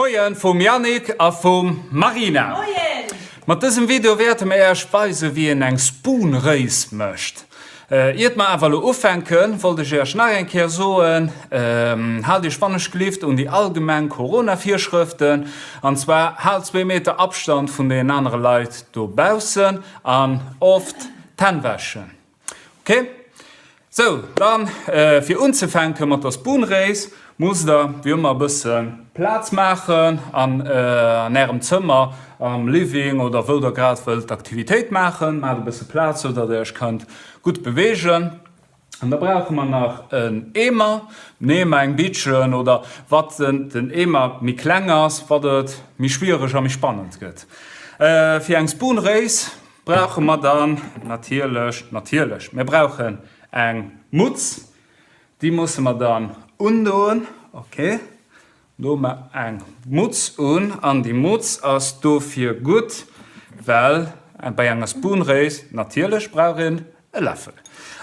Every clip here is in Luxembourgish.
Moien vum Yannick a vum Marina! Moien! Mat dësem Video wäerte mer Äech weisen wéi een eng Spoon Race mécht. Iert mer awer elo ufänken, wollt ech Äech nach eng Kéier soen, haalt Iech wannechgelift un déi allgemeng Corona Virschrëften, an zwar haalt zwee Meter Abstand vun den anere Leit dobaussen an oft d'Hänn wäschen. Ok, sou dann fir unzefänken mat der Spoon Race musst der wéi ëmmer e bësse Plaz maachen an ärem Zëmmer, am Living oder wou der grad wëllt d'Aktivitéit maachen. Maacht e bësse Plaz sou datt der iech kënnt gutt beweegen. An da brauche mer nach en Eemer, en Eemer, eng Biitchen oder wat den Eemer méi kleng ass, wat et méi schwiereg a méi spannend gëtt. Fir eng Spoon Race Brauche mer dann natierlech, natierlech, mir brauchen eng Mutz, déi musse mer dann undoen, ok. Do hu mer eng Mutz un an déi Mutz ass dofir gutt, well bei enger Spoon Race natierlech brauch een e Läffel.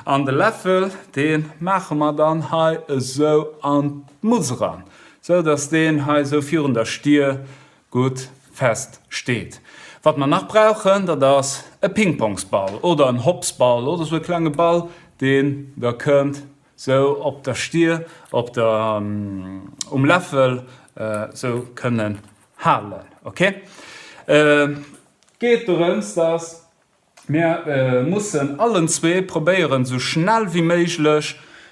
An de Läffel, dee maache mer dann hei esou an d'Mutz eran, sou dass deen hei esou virun der Stier gutt fest steet. Wat mer nach brauchen, dat ass e Pingpongsball oder en Hopsball oder sou e klenge Ball, deen der kënnt sou op der Stier, op der, um Läffel sou kënnen halen. Ok? Et geet dorëms, dass. Mir mussen allen zwee probéieren sou schnell wéi méiglech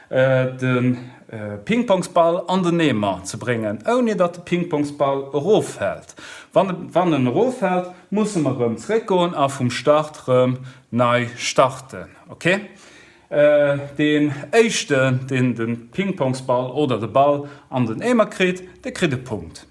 de Pingpongsball an den Eemer ze bréngen, ouni datt de Pingpongsball eroffält. Wann en eroffält, musse mer rëm zeréckgoen a vum Start rëm nei starten. Ok? Deen éischten, deen de Pingpongsball oder de Ball an den Eemer kritt, dee kritt e Punkt.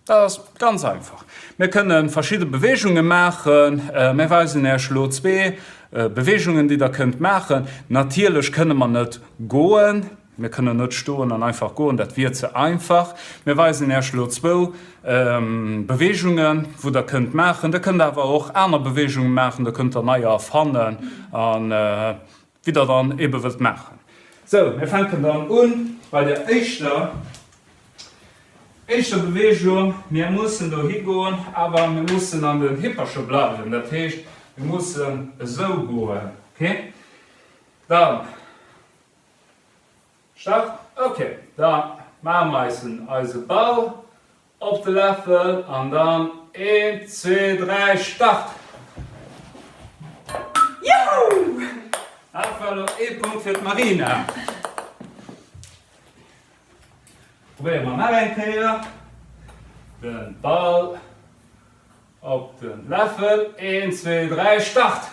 Dat ass ganz einfach. Mir kënne verschidde Beweegunge maachen. Mir weisen Iech elo zwee Beweegungen, déi Der kënnt maachen. Natierlech kënne mer net goen. Mir kënnen net stoen an einfach goen, dat wier ze einfach. Mir weisen Iech elo zwou Beweegungen, wou Der kënnt maachen. Der kënnt awer och aner Beweegunge maachen. Der kënnt der neier erfannen a wéi Der dann eebe wëllt maachen. Sou, mir fänken dann un bei der éischter. Éischter Beweegung, Mir mussen dohi goen, awer mir mussen an den Hipperche bleiwen. Dat heescht, mir mussen esou goen. Ok? Dann Start. Ok, da maache mer eisen eise Ball op de Läffel an dann eent, zwee, dräi, Start! Juhu! Dat war elo ee Punkt fir d'Marina. Probéiere mer nach eng Kéier. Den Ball op den Läffel. Een, zwee, dräi, Start!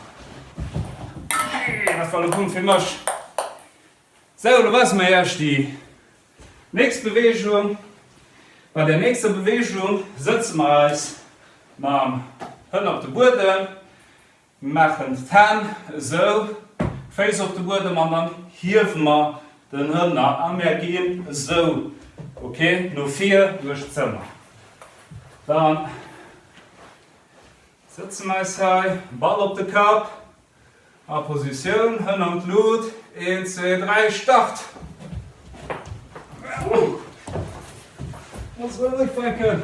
Dat war elo Punkt fir mech. Sou, elo weise mer iech déi nächst Beweegung. Bei der nächster Beweegung sëtze mer eis mam Hënn op de Buedem. Mir maachen d'Hänn esou, d'Féiss op de Buedem an dann hiewe mer den Hënner a mir ginn esou, ok, no vir duerch d'Zëmmer. Dann sëtze mer eis hei, Ball op de Kapp, a Positioun, Hënn an d'Lut, een, zwee, dräi, Start! Muss erëm ufänken.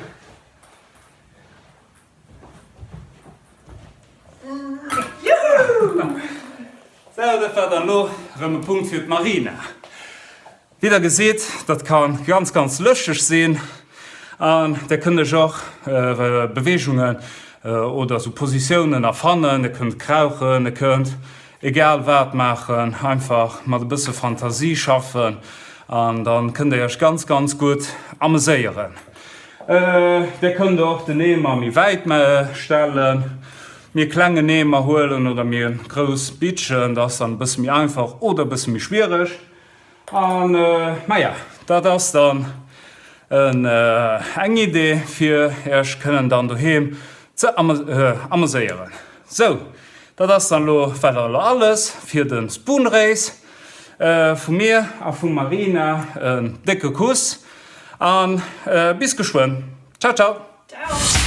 Sou, dat war dann elo erëm e Punkt fir d'Marina. Wéi der gesitt, dat ka ganz, ganz lëschteg sinn an der kënnt iech och Beweegungen oder sou Positiounen erfannen. Der kënnt krauchen, der kënnt egal wat maachen, einfach mat e bësse Fantasie schaffen an dann kënnt der iech ganz, ganz gutt ameséieren. Dir kënnt och den Eemer méi wäit stellen, méi e klengen Eemer huelen oder méi e grouss Biitchen, dat ass dann e bësse méi einfach oder e bësse méi schwiereg. An maja, dat ass dann eng Idee fir Iech kënnen dann doheem ze ameséieren. Sou, dat ass dann elo war dann elo alles fir de Spoon Race. Vu mir a vum Marina en décke Kuss. An bis geschwënn. Ciao ciao. Ciao.